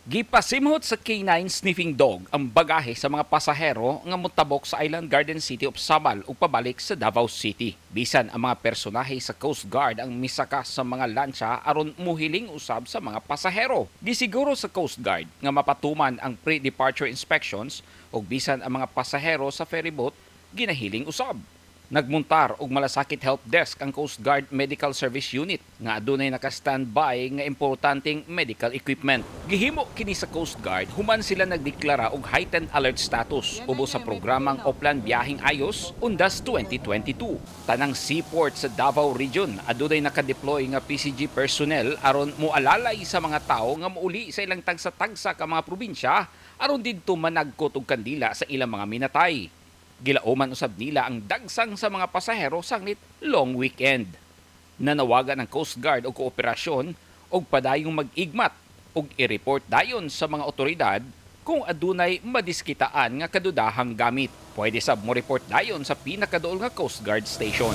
Gipasimhot sa K9 sniffing dog ang bagahe sa mga pasahero nga motabok sa Island Garden City of Samal ug pabalik sa Davao City. Bisan ang mga personahe sa Coast Guard ang misaka sa mga lansya aron muhiling usab sa mga pasahero. Gisiguro sa Coast Guard nga mapatuman ang pre-departure inspections ug bisan ang mga pasahero sa ferryboat ginahiling usab. Nagmuntar og malasakit help desk ang Coast Guard Medical Service Unit nga adunay naka-standby nga importanteng medical equipment. Gihimo kini sa Coast Guard human sila nagdeklara og heightened alert status ubos sa programang Oplan Biyaheng Ayos Undas 2022. Tanang seaport sa Davao Region adunay naka-deploy nga PCG personnel aron moalalay sa mga tawo nga mouli sa ilang tagsa-tagsa ka mga probinsya aron didto managkot og kandila sa ilang mga minatay. Gilauman usab nila ang dagsang sa mga pasahero sanglit long weekend. Nanawagan ang Coast Guard og kooperasyon og padayong mag-igmat og i-report dayon sa mga otoridad kung adunay madiskitaan nga kadudahang gamit. Pwede sab mo report dayon sa pinakaduol nga Coast Guard station.